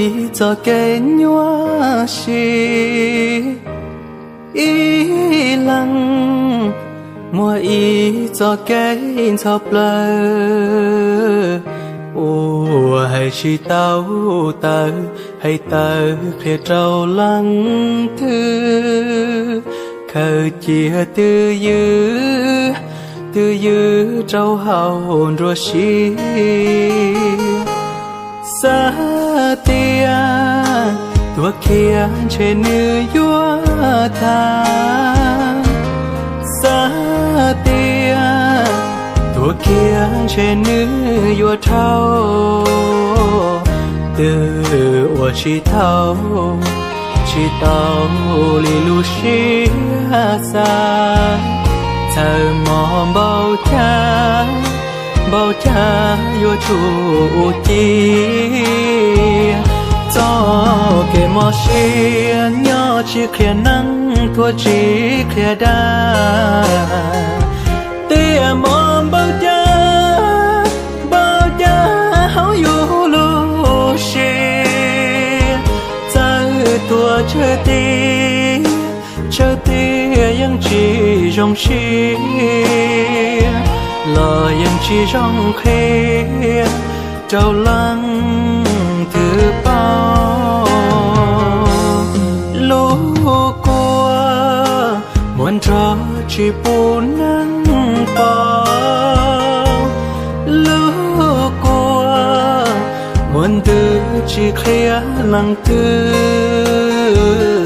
Ib txoj kev nyuaj siab ib leeg, muaj ib txoj kev ntxhov plawv uas hais tsis tau tawm, hais tawm qhia rau leej twg, khaws cia twj ywm, twj ywm rau hauv nruab siab. Xav tias tuag kiag ntshe nws yuav tag, xav tias tuag kiag ntshe nws yuav dhau, twb ua tsis tau, tsis tau li lub siab xav. Txawm mob npaum cas, npaum cas yuav tsum ua ciav. Txoj kev mob siab nyob tsis qhia neeb, tuag tsis qhia dag. Tiam mob npaum cas, npaum cas hauv yus lub siab, txawm tuag tsawg tiag, tsawg tiag yeej tsis zoo siab, los yeej tsis zoo qhia rau leej twg paub. Lub kua muaj nrog tsis pub neeg pom, lub kua muaj ntws tsis qhia leej twg,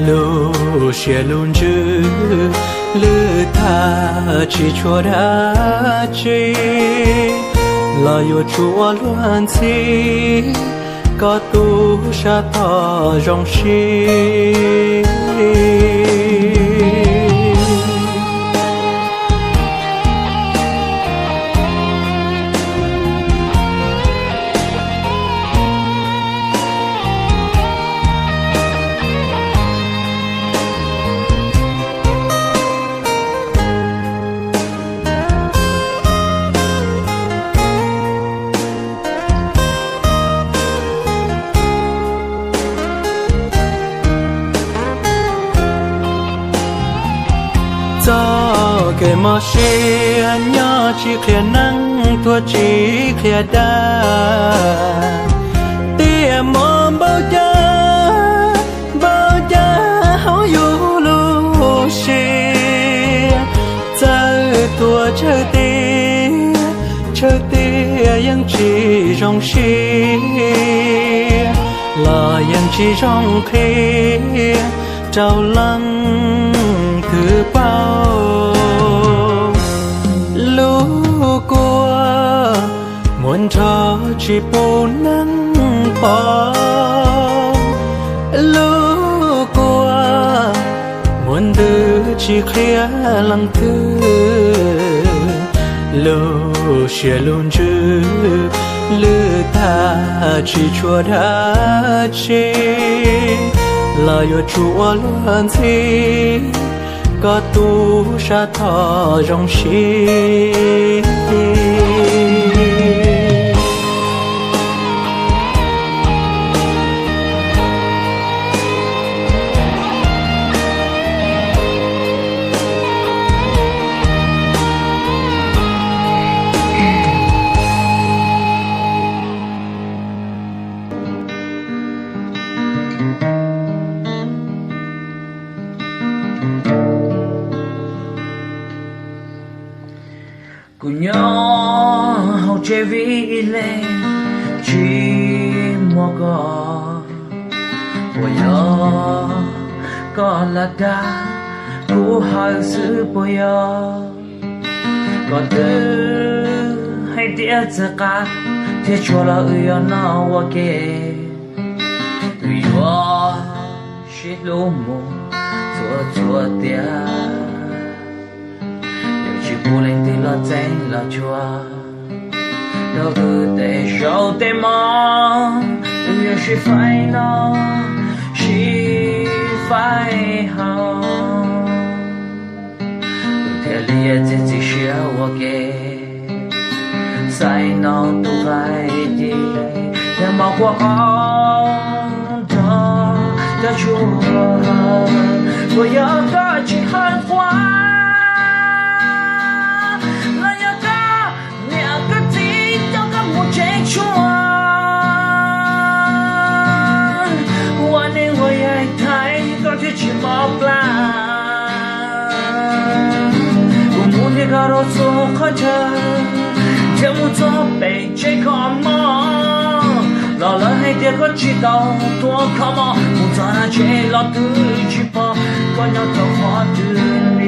lub siab lub ntsws lwj tag tsis tshua dab tsi, los yuav tsum ua luag ntxhi kom tu sab tom zoo siab. Txoj kev mob siab nyob tsis qhia neeb, tuag tsis qhia dag. Tiam mob npaum cas, npaum cas hauv yus lub siab, txawm tuag tsawg tiag, tsawg tiag yeej tsis zoo siab, los yeej tsis zoo qhia rau leej twg paub. Lub kua muaj nrog tsis pub neeg pom, lub kua muaj ntws tsis qhia leej twg, lub siab lub ntsws lwj tag tsis tshua dab tsi, los yuav tsum ua luag ntxhi kom tu sab tom zoo siab. Kuv nyob hauv tsev vij ib leeg tsis muaj koj, puas yog koj lam dag kuv hawm xwb puas yog? Koj twb hais tias txawm qab thiab tsuas los wb yuav noj ua ke, wb yuav sib hlub mus txhua txhua tiam. Yog tsis pub leej twg los txeeb los tsuag rau wb tej zaum tej mob, wb yuav sib faib noj sib faib haus, wb thiaj li txiav txim siab ua ke. Xaiv no tus nqaij ci, yog Los kua qhov nrog cov tshuaj, puas yog koj tsis hawv quav, los yog koj niam koj txiv coj koj mus tsev tshuaj, ua neej ua yaig thaiv koj thiaj tsis mob plab. Kuv mus nrhiav koj rau txhua qhov chaw, thiab mus txog pem tsev kho mob, los lawv hais tias koj tsis tau tuaj kho mob, mus txog nram tsev los twb tsis pom koj nyob rau qhov twg.